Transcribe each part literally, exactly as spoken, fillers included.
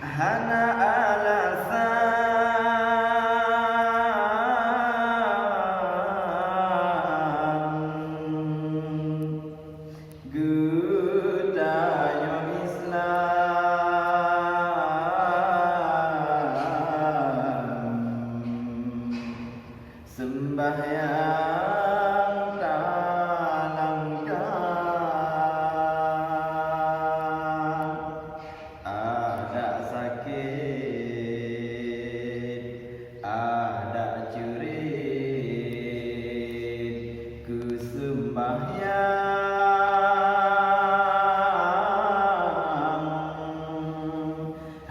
Hana alasan geutanyoe Islam. Seumbahyang talangkah, adak sakét, adak ceurit, keu seumbahyang.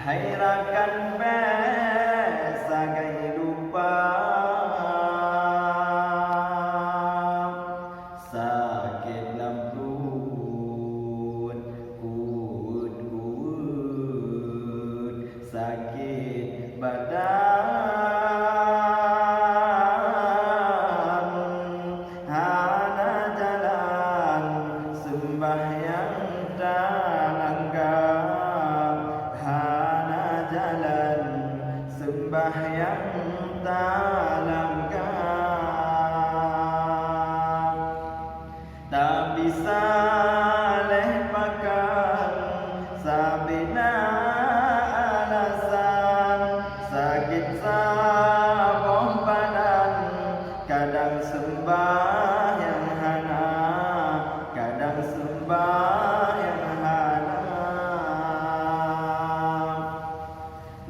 Hai rakan bék sagai lupa, sakét lam pruet, kuweuet-kuweuet, sakét badan. Hana jalan, seumbahyang talangkah. Hana jalan, seumbahyang talangkah. Tabisa lhèe pakan, sabé na alasan, sakét saboh badan, kadang seumbahyang hana, kadang seumbahyang hana.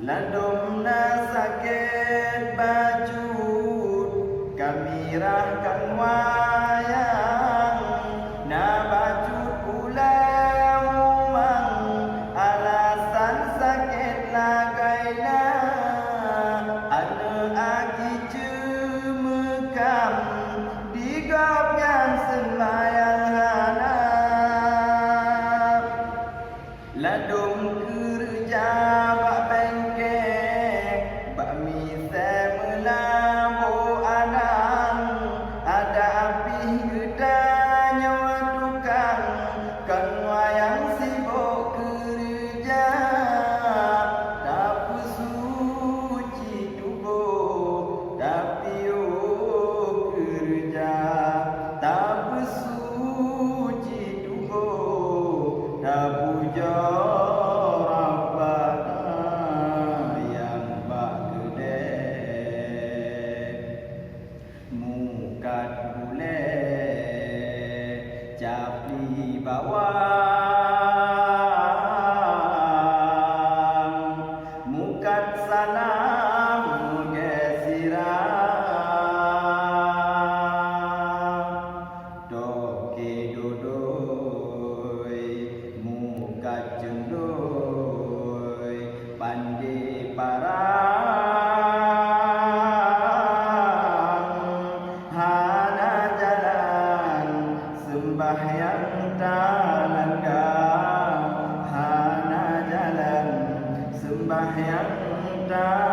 Ladôm na sakét bacut, ka mirah kan wayang, na bacut ulèe umang, alasan sakét lagai na, aneuk aki ceumeukam, di gobnyan seumbahyang hana. Ladôm keureuja bak bengke, bak misé meulabô adan, adak pih geutanyoe tukang, kan wayang sibôk keureuja, tapeusue tuboh, tapiôh keureuja, tapeusue tuboh, tapujoe Rabbana nyang bak keudè. Mukat bulèe, capli bawang, mukat salam mugèe sira. Toke dodoi, mukat cundoi, pandé parang. Hana jalan seumbahyang talangkah, hana jalan seumbahyang talangkah.